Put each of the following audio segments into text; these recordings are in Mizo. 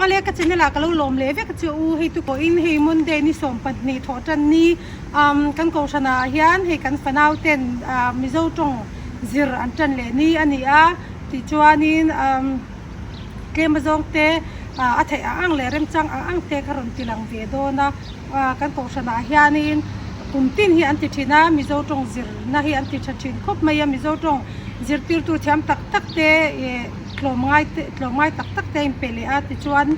Awle ka channel ah ka lo lawm leh vek a che u hei tu pawhin hei Monday ni 22 thawh tan ni umm kan kohhran ah hian hei kan fanau ten ah Mizo tawng zir an tan leh ni a ni a tichuanin umm tlem azawng te ah a theih ang ang leh remchang ang ang te ka rawn ti lang ve dawn a ah kan kohhran ah hianin kum tin hi an ti thin a Mizo tawng zirna hi an ti tha thin khawp mai a Mizo tawng zirtirtu thiam tak tak te ih tlawmngai te tlawmngai tak tak te a inpe leh a tichuan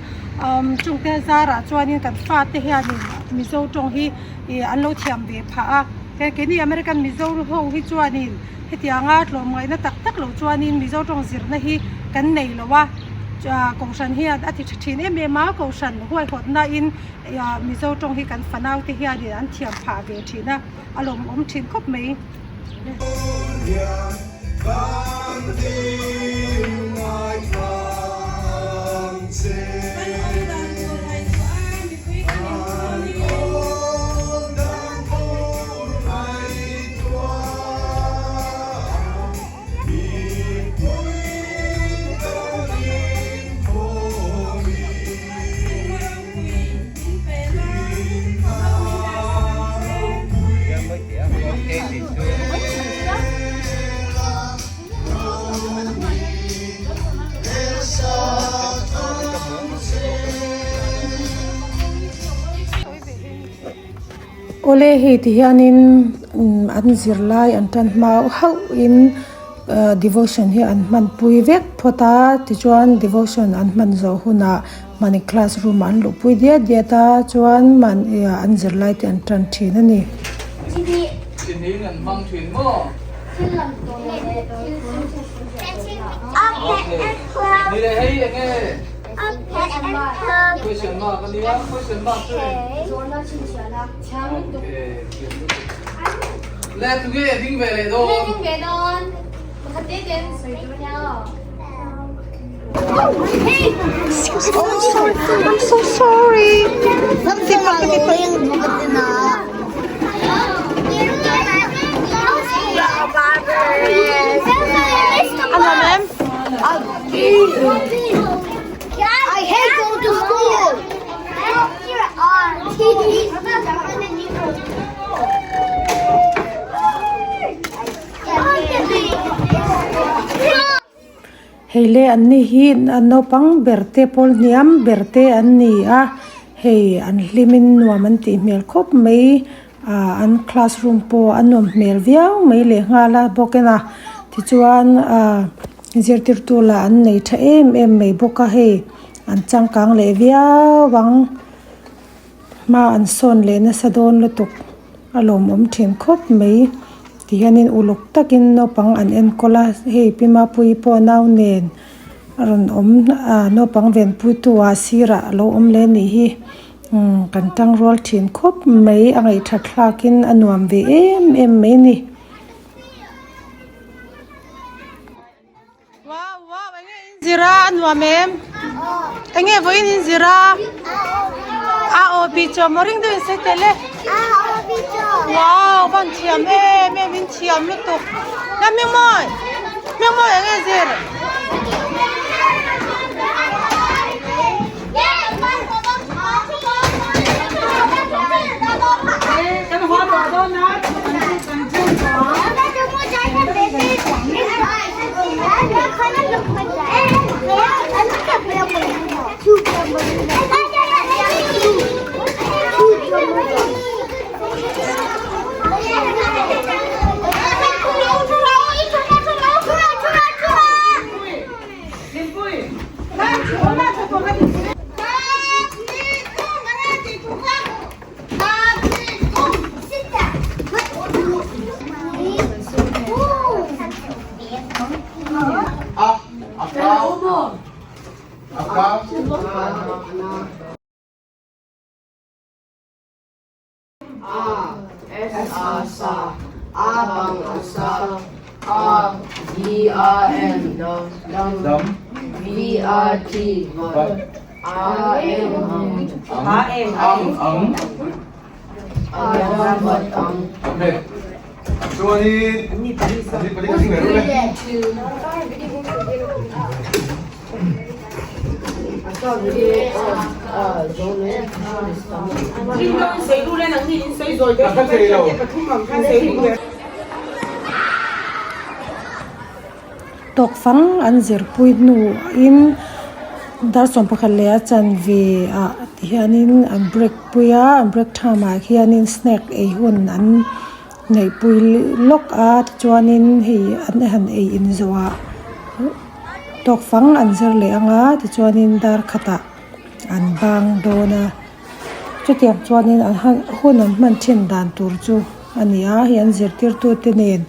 umm chungte zarah chuanin kan fate hianin Mizo tawng hi ih an lo thiam ve phah a he keini American Mizo ho hi chuanin hetianga tlawmngaihna tak tak lo chuanin Mizo tawng zirna hi kan nei lo a ah kohhran hian a ti tha thin em em a kohhran huaihawtna in ah Mizo tawng hi kan fanau te hianin an thiam phah ve thin a a lawmawm thin khawp mai. Awle hei ti hianin an zirlai an tan hma hauhin devotion hi an hmanpui vek phawt a tichuan devotion an hman zawh hunah mahni classroom ah an luhpui diat diat a chuan mahni an zirlai te an tan thin a ni. I'm so sorry. I hate going to school. Hei le an ni hi an naupang ber te pawl hniam ber te an ni a hei an hlimin nuam an tih hmel khawp mai ah an classroom pawh a nawm hmel viau mai leh nghal a bawk en a tichuan ah zirtirtu lah an nei tha em em mai bawk a hei an changkang leh viau ang hma an sawn leh nasa dawn lutuk a lawmawm thin khawp mai ti hianin uluk takin naupang an enkawl a hei pi mapuii pawh nau nen a rawn awm ah naupang venpui tu ah sirah alo awm leh anih hi umm kan tangrual thin khawp mai a ngaihthat thlakin a nuam ve em em mai a ni. Wow wow enge in zir a a nuam em enge vawiin in zir a a aw bi chaw maw ring deuh in sawi tel e wow van thiam em em in thiam lutuk la hmingmawi hmingmawi enge zir. A S A sa A bang a sa A D A M dam V A T vat A M ang ang ang A dam vat ang. Okay. Chuanin ani pali ka sing le. Tawkfang an zirpui hnuin dar sawmpakhat leh a chanve ah tihianin an break pui a an break time ah hianin snack ei hun an neihpui lawk a tichuanin hei an han ei in zawh ah tawkfang an zir leh ang a tichuanin dar khatah an bang dawn a chutiang chuanin an han hun an hman thin dan tur chu a ni a hei an zirtirtu te nen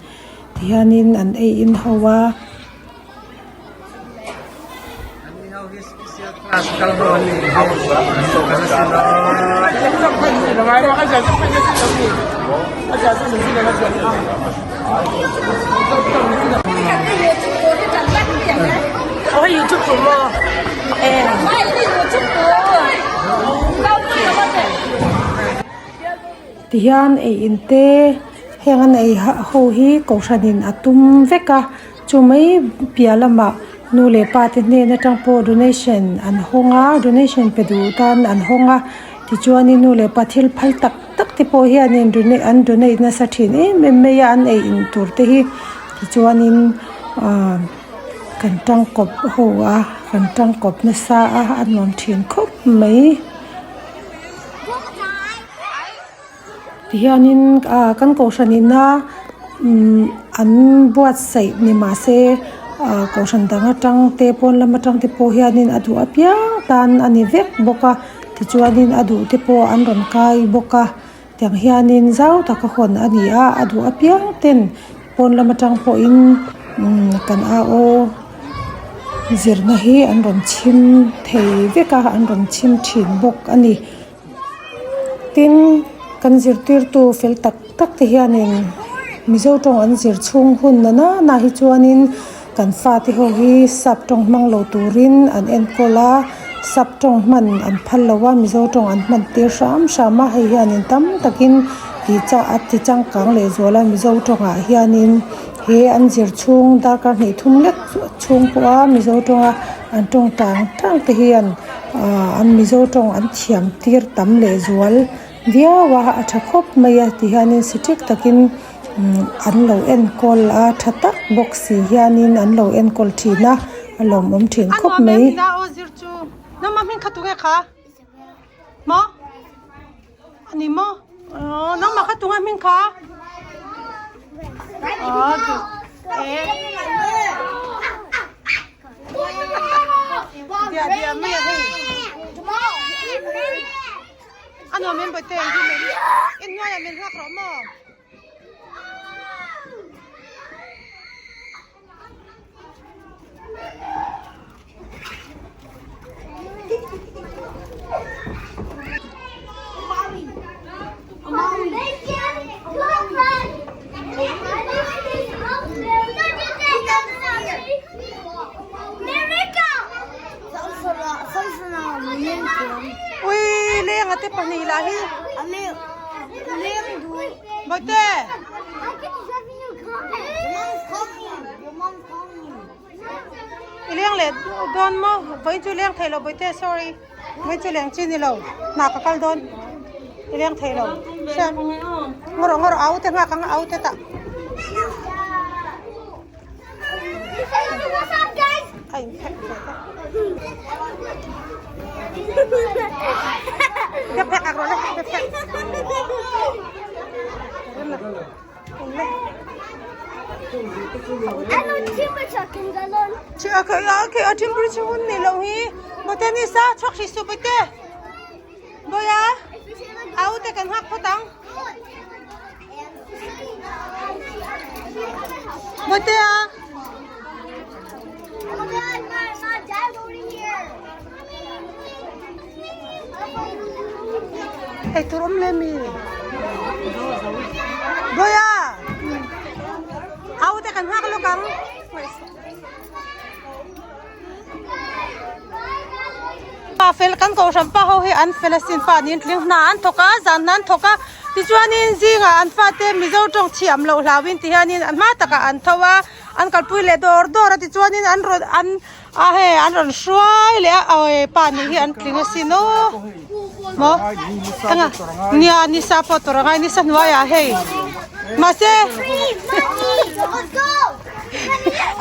tihianin an ei in ho a. Tihian ei in te heng an ei ho hi kohhran in a tum vek a chu mai piah lamah nu leh pa te hnen atang pawh donation an hawng a donation pe duh tan an hawng a tichuanin nu leh pa thil phal tak tak te pawh hianin an donate nasa thin em em mai a an ei in tur te hi tichuanin ahh kan tangkawp ho a kan tangkawp nasa a a nuam thin khawp mai. Tihianin ah kan kohhran ina umm an buatsaih ni mahse ah kohhran dang atang te pawn lam atang te pawh hianin a duh apiang tan a ni vek bawk a tichuanin a duh te pawh an rawn kai bawk a tiang hianin zau taka hawn a ni a a duh apiang ten pawn lam atang pawhin umm kan au aw zirna hi an rawn chhim thei vek a an rawn chhim thin bawk a ni. Tin, kan zirtirtu fel tak tak te hianin Mizo tawng an zir chhung hun na nana hi chuanin kan fate ho hi sap tawng hmang lo turin an enkawl a, sap tawng hman an phal lo a, Mizo tawng an hman tir hram hram a, hei hianin tam takin tih chah a ti changkang leh zual a, Mizo tawngah hianin he an zir chhung darkar hnih thum lek chhung pawha Mizo tawnga an tawng tang tang te hian. Ahh an mizo tawng an thiam tir tam leh zual viau a a tha khawp mai a ti hianin si ṭik takin umm an lo enkawl a tha tak bawk si hianin an lo enkawl thin a a lawmawm thin khawp mai. Ui leng a te pahnih lah hi Bawihte I leng leh dawn maw vawiin chu i leng thei lo Bawihte sorry vawiin chu leng chi ni lo hna ka kal dawn i leng thei lo ngaw rawh ngaw rawh au te nghak ang au te tah. A in phek ve ta. Phek phek ak rawh le phek phek. Okay, a temperature hun ni lo hi. Bote ni sa chok si su bote. Boya. Au te kan hak phot ang. Bote a. Ei tur awm le mi. Boya. Au te kan hak lawk ang. Pa fel kan kohhran pa ho hi an fel asin fa niin tling hna an thawk a zan hna an thawk a. Tichuanin zingah an fate Mizo tawng thiam loh hlauhin ti hianin a hma takah an tho a, an kalpui leh dawr dawr a tichuanin an rawn an a hei an rawn hruai leh a awi pa nih hi an tling asin aw maw eng a nia nisa pawh tawrh angai nisa hnuaiah hei mahse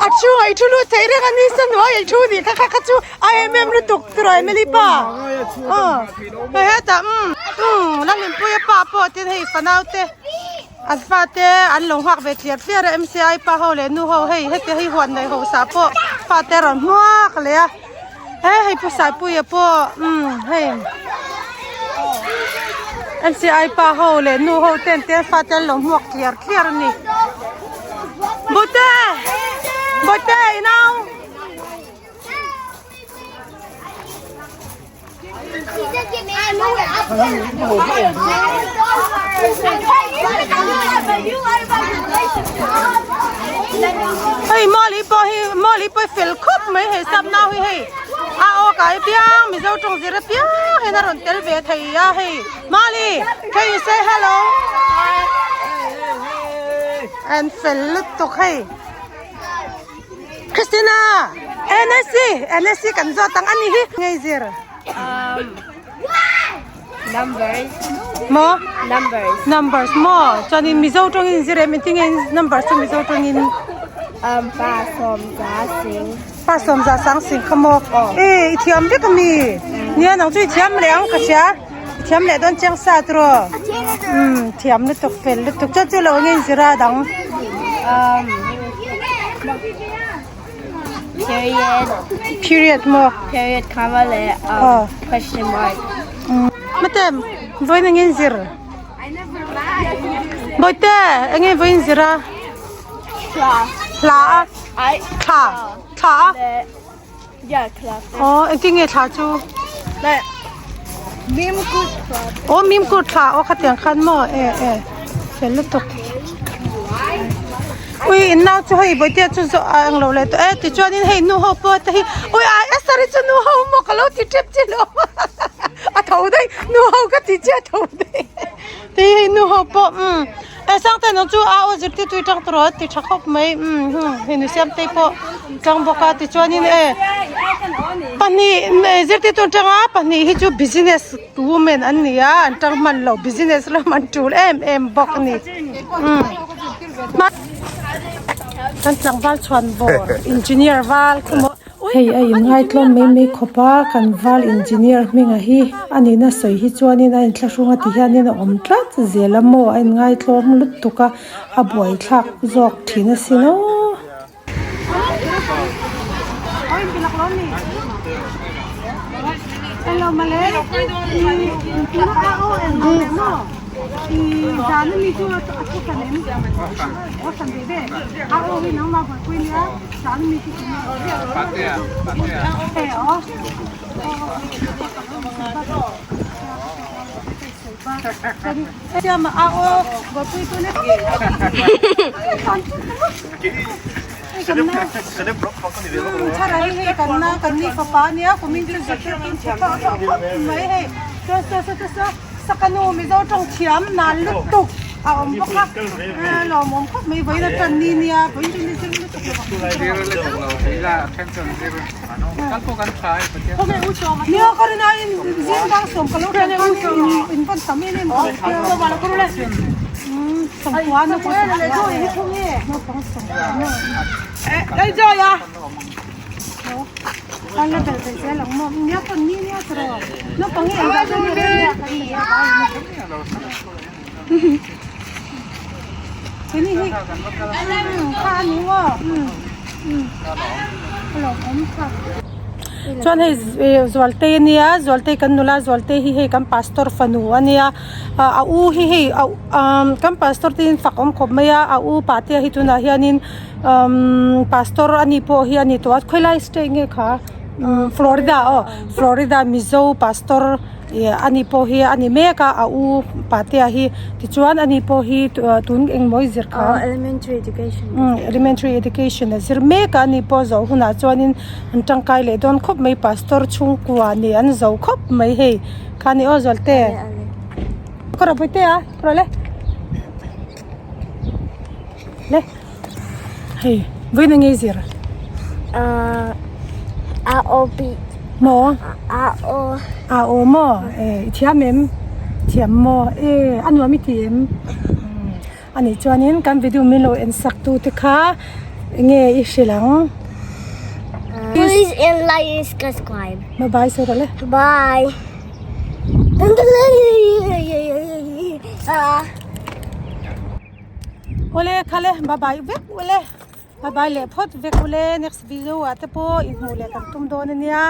a chhungah i thu lut theih reng a nisa hnuaiah i thu nih kha kha kha chu a em em lutuk tiraw Emily pa aw hei hetah umm umm Lalhlimpuia pa pawh tin hei fanau te an fate an lo nghak ve tliar tliar a M_C_I pa ho leh nu ho hei heti hei huan nei ho sa pawh fate a rawn hmuak leh a he hei pu Saipuia pawh umm hei M_C_I pa ho leh nu ho ten te fate an lo hmuak tliar tliar a ni Bawihte Bawihte i nau. Hei mawli pawh hi mawli pawh hi fel khawp mai hei sap nau hi hei a aw kai piang mizo tawng zir apiang hian a rawn tel ve thei a hei mawli can you say hello an fel lutuk hei. Christina NSC NSC kan zawt ang ani hi ngei zir um numbers mo numbers numbers mo chuan in mizo tawng in zir em engtin nge numbers chu mizo tawng in um pa sawm za sing pa sawm za sang sing kha maw e i thiam vek ami nia nang chu i thiam leh ang ka hria i thiam leh dawn chiang sa tiraw um thiam lutuk fel lutuk chuan chu lo enge in zir a dang um period period maw period comma leh um question mark mate vawiin enge in zir bawihte enge vawiin zir a thla thla a thla thla a Aw engtin nge thla chu aw mimkur thla aw khatiang khan maw e e fel lutuk ui in nau chu hei bawihtea chu zawh a englo leh tawh e tichuanin hei nu ho pawh te hi ui a esther hi chu nu ho maw ka lo ti tep che lo a tho daih nu ho ka ti che a tho daih tih hei nu ho pawh umm. E Sangte nang chu a aw zirtirtu i tang tur a ti tha khawp mai umm hum hei nu Siamtei pawh tang bawk a tichuanin e pahnih zirtirtu an tang a pahnih hi chu business woman an ni a an tang hman lo business lam an tul em em bawk a ni umm kan tlangval chhuan bawr engineer val khaw maw. Hei a inngaithlawm mai mai khawp a, kan val engineer hminga hi a nihna sawi hi chuanin a inthlahrung a ti hianin a awm tlat zel a maw a inngaithlawm lutuk a, a buaithlak zawk thin asin aw. Sakanu Mizo tawng thiam nan lutuk a awm bawk a lawmawm khawp mai vawiin a tan ni nia vawiin chu ni zir lutuk lo ang nia ka rin aiin zing dang sawm ka lo hriat khan in van tam em em ka lo sawmkua naupang sawmkua Kan la belh ve zel ang maw? Nia pawn ni nia tiraw? Naupang hi engzah chuan nge rei nia kan nei a vai ni. Keini hi kha a ni maw? A lawmawm kha. Chuan hei Zualtei a nia, Zualtei kan nula Zualtei hi hei kan pastor fanu a nia. A u hi hei kan pastor te hi fak awm khawp mai a, a u Patea hi tunah hianin. umm pastor a nih pawh hi a ni tawh a khawilai state nge kha umm florida aw florida mizo pastor ih a nih pawh hi a ni mek a a u patea hi tichuan a ni pawh hi tun engmaw i zir kha aw elementary education umm elementary education a zir mek a a ni pawh a zawh hunah chuanin an tangkai leh dawn khawp mai pastor chhungkua nih an zo khawp mai hei kha ni aw Zualte. Kawr a bawihte a, rawh le. Le. Hei, vawiin enge i zir? Uh, A O B. Maw? A O. A O maw? E, i thiam em? Thiam maw? E, a nuam i ti em? Anih chuanin kan video min lo en sak tu te kha enge i hrilh ang? Please and like and subscribe. Bye bye sawi rawh le. Bye. Awle khale bye bye vek ule. Bye bye leh phawt vek ule next video ah te pawh inhmuh leh kan tum dawn ania.